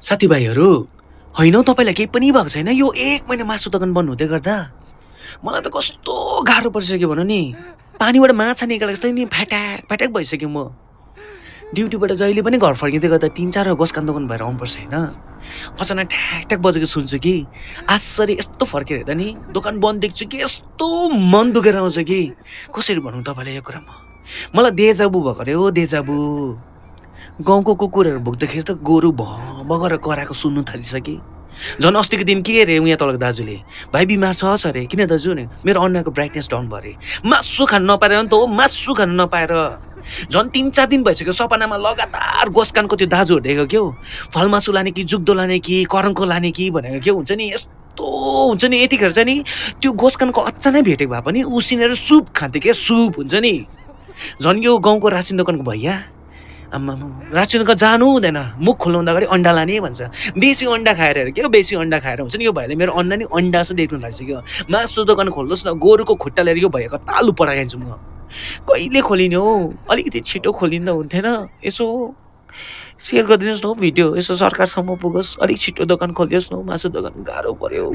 साथीभाइहरू होइन हौ तपाईँलाई केही पनि भएको छैन यो 1 महिना मासु दोकान बन्द हुँदै गर्दा मलाई त कस्तो गाह्रो परिसक्यो भन नि पानीबाट माछा निकालेको जस्तै नि फ्याट्याक फ्याट्याक भइसक्यो म ड्युटीबाट जहिले पनि घर फर्किँदै गर्दा 3-4 गोसकान दोकान भएर आउनुपर्छ होइन अचानक ठ्याक ठ्याक बजेको सुन्छु कि आश्चर्य यस्तो फर्केर हेर्दा नि दोकान बन्द देख्छु कि यस्तो मन दुखेर आउँछ कि कसरी भनौँ तपाईँलाई यो कुरामा मलाई देजाबु भएको अरे हो देजाबु गाउँको कुकुरहरू भुक्दाखेरि त गोरु भगर कराएको सुन्नु थालिसके झन् अस्तिको दिन के अरे उहाँ तलको दाजुले भाइ बिमार छ अरे किन दाजु नि मेरो अन्डाको ब्राइटनेस डाउन भयो अरे मासु खानु नपाएर नि त हो मासु खानु नपाएर झन् 3-4 दिन भइसक्यो सपनामा लगातार गोसकानको त्यो दाजुहरू देखेको क्या फलमासु लाने कि जुग्दो लाने कि करङको लाने कि भनेको के हुन्छ नि यस्तो हुन्छ नि यतिखेर चाहिँ नि त्यो गोसकानको अच्चा नै भेटेको भए पनि उसिनेर सुप खान्थ्यो क्या सुप हुन्छ नि झन् यो गाउँको रासिन दोकानको भैया आम्मा रासिन दोकान जानु हुँदैन मुख खोल्नु अगाडि अन्डा लाने भन्छ बेसी अन्डा खाएर के हो बेसी अन्डा खाएर हुन्छ नि यो भाइले मेरो अन्डा नि अन्डा जस्तो देख्नु थालिसक्यो मासु दोकान खोल्नुहोस् न गोरुको खुट्टा लिएर यो भैयाको तालु पठाइदिन्छु म कहिले खोलिने हो अलिकति छिटो खोलिँदा हुन्थेन यसो सेयर गरिदिनुहोस् न भिडियो यसो सरकारसम्म पुगोस् अलिक छिटो दोकान खोलिदियोस् न मासु दोकान गाह्रो पर्यो